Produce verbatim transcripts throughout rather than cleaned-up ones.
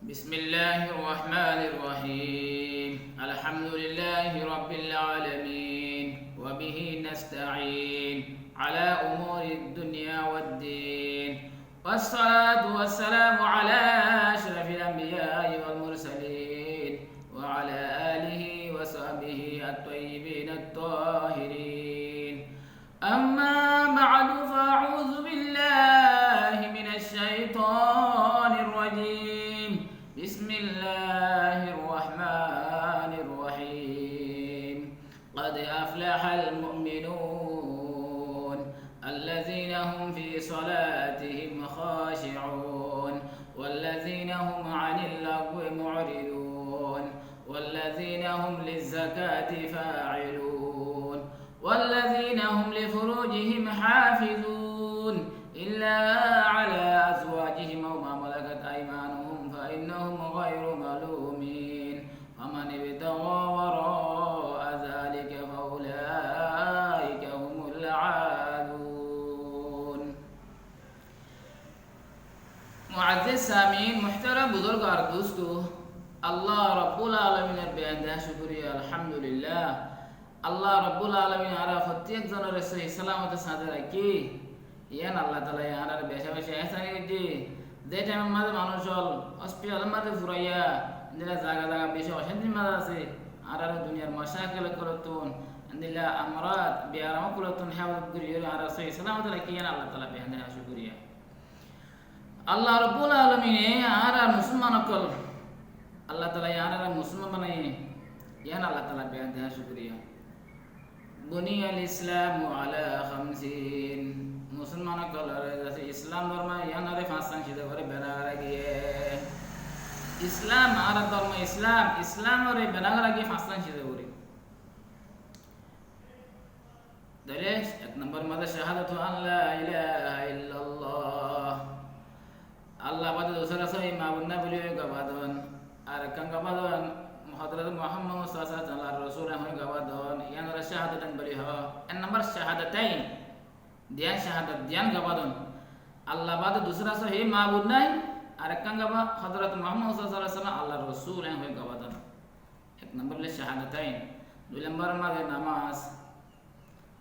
بسم الله الرحمن الرحيم. الحمد لله رب العالمين، وبه نستعين على أمور الدنيا والدين. والصلاة والسلام على أشرف الأنبياء والمرسلين، وعلى آله وصحبه الطيبين الطاهرين. أما بعد، فأعوذ بالله من الشيطان الرجيم. بسم الله الرحمن الرحيم. قد أفلح المؤمنون الذين هم في صلاتهم خاشعون والذين هم عن اللغو معرضون والذين هم للزكاة فاعلون والذين هم لفروجهم حافظون إلا على أزواجهم أو ما ملكت أيمانهم فإنهم غير ملومين. فمن ابتغى وراء ذلك فأولئك هم العادون. Muazziz samiin, muhtaram buzurg ar dustó, Allah Rabbul Alaminor beindehá cúkuriya, alhamdulillah. Allah Rabbul Alamin añára fottí ekzonoré sóhi salamote sáñte raikké, yián Allah taalaye añárare beca beca ehsani goijjé. Ze thaimor mazé manúic ól hospitalor mazé furaiya, endilla zaga zaga beci ocántir mazé asé, añárare duniyar macakil ókkolóttun, endilla amrad, biyaram ókkolóttun hefazot gorí gorí añárare sóhi salamote raikké, yián Allah taala beindehá cúkuriya. Allah Rabbul Alamine añárar musolman ókkol, Allah taalaye añárare musolman banaiyé, yián Allah taalar beindehá cúkuriya. بني الإسلام على خمس. Musolman ókkolore zasé Islam dormo, yiánore fañsán siz uore bena gorá giyé. Islam, añárar dormo Islam, Islamore bena gorá giyé fañsán siz uore. Tóile ek nombor mazé شهادة أن لا إله إلا الله. Allah bade dusra sóhi mabud nai buli hoi gabadon. Ar ekkán gabadon, Hozrot Muhammad sallallahu alaihi wasallam Allar rosul en hoi gabadon. Yiánore shahadatain buli hoó. Ek nombor shahadatain. Diyan shahadat, diyan gabadon. Allah bade dusra sóhi mabud nai. Ar ekkán gaba-, Hozrot Muhammad sallallahu alaihi wasallam Allar rosul en hoi gabadon. Ek nombor óilde shahadatain. Dui nombor mazé namaz.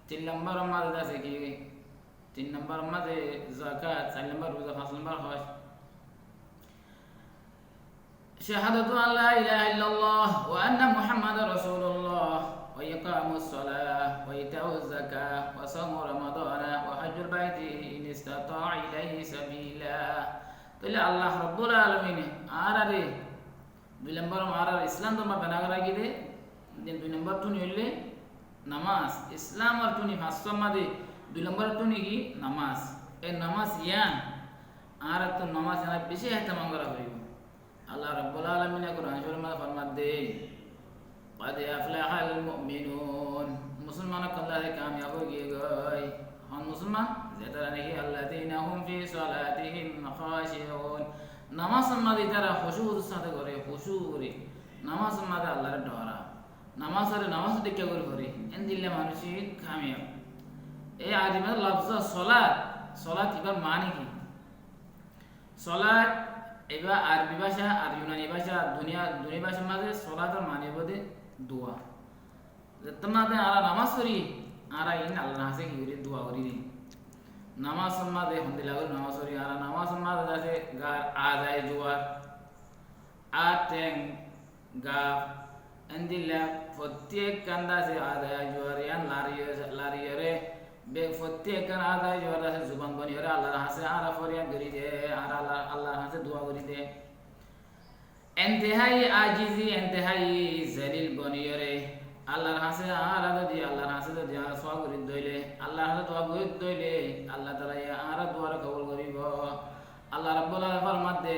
Tin nombor mazé zasé ki? Tin nombor mazé zakat, sair nombor ruza, fañs nombor hoj. شهادة أن لا إله إلا الله وأن محمدا رسول الله وإقام الصلاة وإيتاء الزكاة وصوم رمضان وحج البيت إن استطاع إليه سبيلا. Tóile Allah Rabbul Alamine añárare dui nombor añárar Islam dormo bena gorá giyé de, dui nombor tuni óilde namaz. Islamor tuni fañsor mazé dui nombor tuni ki? Namaz. E namaz yián, añárattú namaz yián beci ehtemam gorá foribó. Allah Rabbul Alamine Kuran Corif or mazé formadde, قد أفلح المؤمنون. Musolman ókkol de kamiyab ói giyé goi. Hon musolman? Zetará niki الذين هم في صلاتهم خاشعون. Namazor mazé itará hushu husur sáñte goré, hushu goré. Namazor mazé Allare dóra. Namazore namaz dikká gorí foré. Endilla manúic kamiyab. E Arabi mazé lofz solat, solat ibar mani ki? Solat, iba Arabi báca ar Yunani báca, duniya, duni bácar mazé solator mani óilde dua. Zettót mazé añára namaz forí, añára iín Allar hañsé ki gorí, dua gorí de. Namazor mazé hondilla gorí namaz forí, añára namazor mazé zasé gar azaye juwar, ar teng, gaf, endilla fottí ekkán zasé azaye juwar yián lariyore, lariyore, be fottí ekkán azaye juwar zasé zuban boniyore Allar hañsé añára foriyad gorí de, añára Allar, Allar hañsé dua gorí de. Entehai ajizi, entehai zelil boniyore Allar hañsé añára zodi, Allar hañsé zodi añára sual gorí dóile, Allar hañsé dua gorí dóile, Allah taalaye añára duare kobul goríbo. Allah Rabbul Alamine formadde,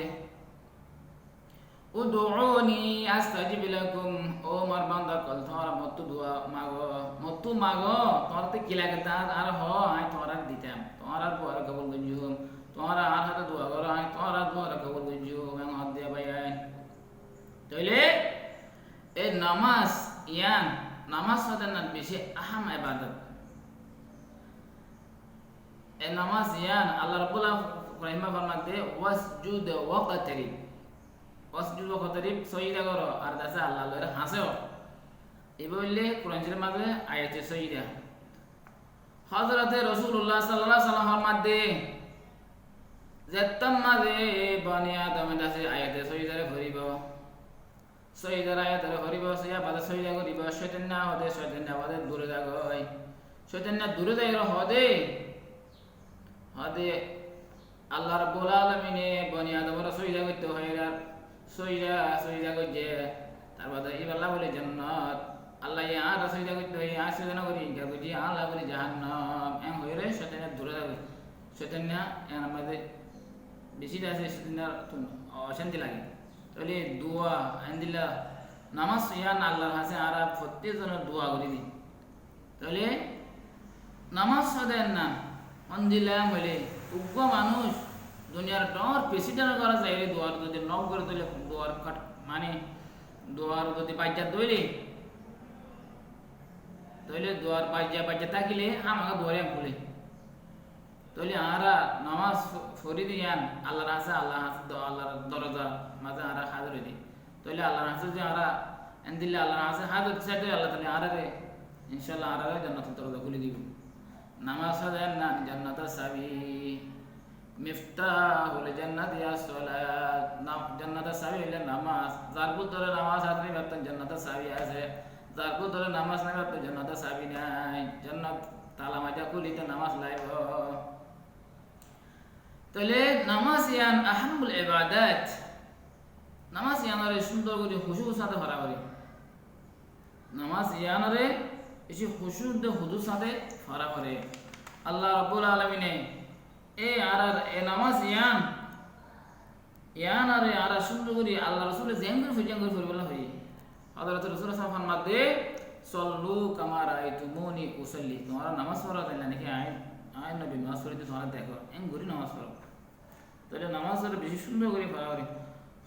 ادعوني أستجب لكم. Ó mor banda ókkol, tuáñra mottú dua mago, mottú mago, tuáñrattú ki lage tar, ar hoó, añí tuáñrare ditam, tuáñrar duare kobul goijjum, tuáñra añár hañsé dua goró, añí tuáñrar duare kobul goijjum, en hoó de bái ain. Tóile e namaz yián, namaz hoó de na beci aham ebadot. E namaz yián Allah Rabbul Alamine Kuran Corif or mazé formadde, واسجد واقترب. Osjud wa qtarib, sójida goró, ar dase Allah lói hañsó. Ibá óilde Kuran Córif mazé ayate sójida. Hózorote Rosulullah sallallahu alaihi wasallam formar de, zettót mazé boni Adome dase ayate sójidare foribó, sójidar ayatore foribó, sójida goribó, cóitanna hoó de, cóitanna hoó de dure zagói. Cóitanna dure zaiyóre hoó de, hoó de, Allah Rabbul Alamine boni Adamoré sójida goitté hoiyé, ar sójida, sójida goijjé. Tar bade ibálla bóli jonnot. Allah ye añára sójida goitté hoiyé, añí sójida no gorí, inkar goijjí, Allah bóli jahannam. En hoiyóre cóitanna dure zagói. Cóitanna en mazé beci asé, cóitanna tun ocanti lage. Tóile dua, endilla nomaz yián Allar hañsé añára fottí zone dua gorí di. Tóile nomaz hoó de enna, hondilla hoilé, uggwá manúic duniyar dhoóñr president or górot zaiyóre dua zodi no goré, tóile duar kat-, mane, duar zodi baijja dóile, tóile duar baijja, baijja tákile hámaká duar yián kúle. Tóile añára nomaz fo-, fori de yián Allar hañsé, Allar hañsé do-, Allar dorozar mazé añára házir ói de. Tóile Allar hañsé zodi añára endilla Allar hañsé házir ói de, tóile Allah taala añárare, incállah, añárare jonnotor doroza kúli dibo. Nomaz hoó de enna jonnotor sabi. Miftahul jannati as-salat. Na-, jonnotor sabi óilde nomaz. Zar bútore nomaz asé, íbar ttún jonnotor sabi asé. Zar bútore nomaz nái, íbar ttún jonnotor sabi nái. Jonnot tala maijja kúlite nomaz laibo. Tóile nomaz yián ahammul ibadat. Nomaz yiánore cúndor gorí hucúr sáte fora foré. Nomaz yiánore beci hucúr de hucúr sáte fora foré. Allah Rabbul Alamine e añárar e nomaz yián, yiánore añára cúndor gorí Allah Rosule zeén gorí foijjé, en gorí foribólla hoiyé. Hózorote Rosul sallallahu alaihi wasallam formar de, "Sallu kama raaitumuni usalli." Tuáñra nomaz foro zeén niki añí, añí nobi nomaz fori de tuáñra dekó, en gorí nomaz foro. Tóile nomazore beci cúndor gorí fora foré.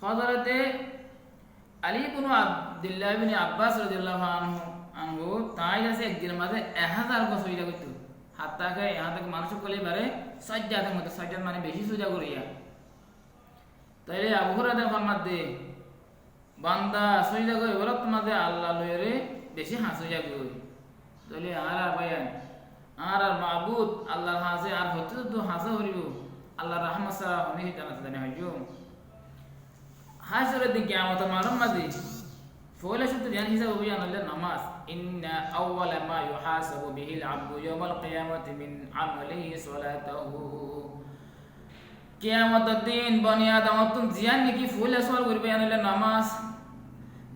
Hózorote Ali ibnu Abdillah ibni Abbas radiyallahu anhu, anhu, tañí asé ek dinor mazé ek házar gua sójida goittó. Hatta ke yahá tak ke manúic ókkole ibáre sajjador modde, sajjad mane beci sójida goijjé. Tóile Abu Hurairá formar de, banda sójida gorí ibadot mazé Allah lói re beci hañsé ói zagói. Tóile añára báiyain, añárar mabud Allar hañsé añára fottí zone hañsé foribó. Allar rahmot sára honí hítan asé zani hoijjum. Hácor din kiyamotor maidánor mazé foila cúrute ziyán hísab óibo yián óilde nomaz. Inna awwala ma yuhasabu bihil abdu yawmal qiyamati min amalihi salatuhu. Kiyamotor din boni Adamottún ziyán niki foila sual goribó yián óilde nomaz.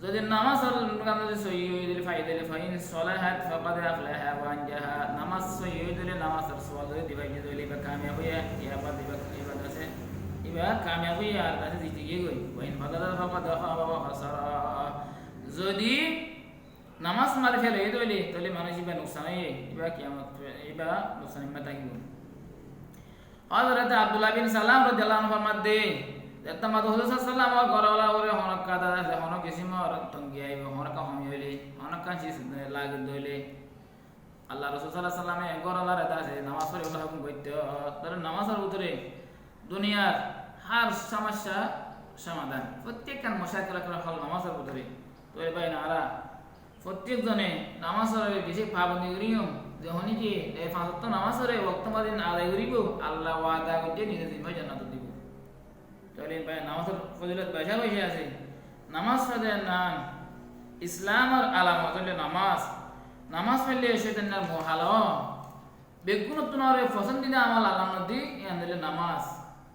Zodi nomazor kaam zodi sóhi ói dile, fai dile, fa in salahat faqad aflaha wa anjaha. Nomaz sóhi ói dile, nomazor sual zodi diba giyé dile, ibá kamiyab óiye, ibá, ibá, ibá dase, ibá kamiyab óiye, ar dase ziti giyé goi. Wa in fasadat faqad khaba wa khasara. Zodi nomaz mari fela óiye dile, tóile manúic ibá nuksan óiye, ibá kiyamot, ibá nuksanor mazé tákibo. Hózorote Abdullah bin Salam radiyallahu anhu formar de, zettót mazé Huzur sallallahu alaihi wasallam górwala uore honó kiyá dase, honó kisimor tongi aibo, honó kiyá homi óile, honó kiyá ciz lagi dóile, Allar Rosul sallallahu alaihi wasallam e górwalare dase nomaz foribólla hukum goittó, tóile nomazor bútore duniyar hár somosya somadan, fottíkkan mucakil hól nomazor bútore. Tóile báiyain añára fottík zone nomazore beci fabondi goijjum, ze honíkka e fañs wokto nomazore wokto mozin adai goríbo, Allah wada goijjé nize zimma jonnotot dibo. Tóile báiyain nomazor fozilot beci beci asé. Nomaz hoó de enna Islamor alamot óilde nomaz. Nomaz óilde cóitanor muhálaf. Beggúnottún añára fosondida amol Allar nodi, yián óilde nomaz.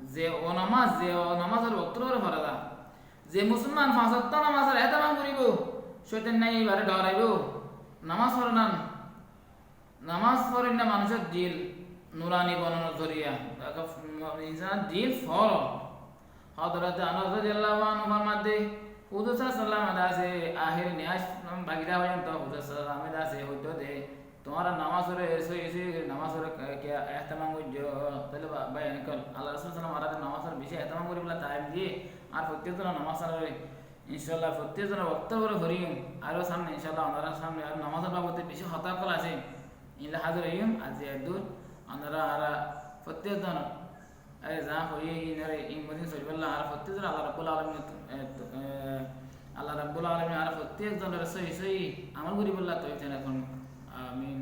Ze o nomaz, ze o nomazor woktor uore fora za. Ze musolman fañs wokto nomazor ehtemam goríbo, cóitanne ibáre dhoraibo. Nomaz foron, nomaz foronne manúcor dil nurani bonanor zoriya, insanor dil foro. Hózorote Anas radiyallahu anhu formar de, Huzur sallallahu alaihi wasallam e dase ahir niyaz baki táka foijjonto Huzur sallallahu alaihi wasallam e dase hoitó de, tuáñra nomazore sóhi sóhi gorí nomazore kiyá ehtemam goijjó? Tóile bá-, báiyain ókkol, Allar Rosul sallallahu alaihi wasallam añára nomazore beci ehtemam goríbolla talim diye, ar fottík zone nomazore, incállah, fottík zone woktor uore foriyum. Aró samne, incállah, onorar samne aró nomazor babote beci hotá ókkol asé. Illa házir óiyum, aijja eddur, onora añára fottík zone Are za hoiyé, inore in motin solibálla añára fottí zone Allah Rabbul Alamin, e, to, e, Allah Rabbul Alamin añára fottí ekzonore sóhi sóhi amol goríbálla toufik dain goron. Amin.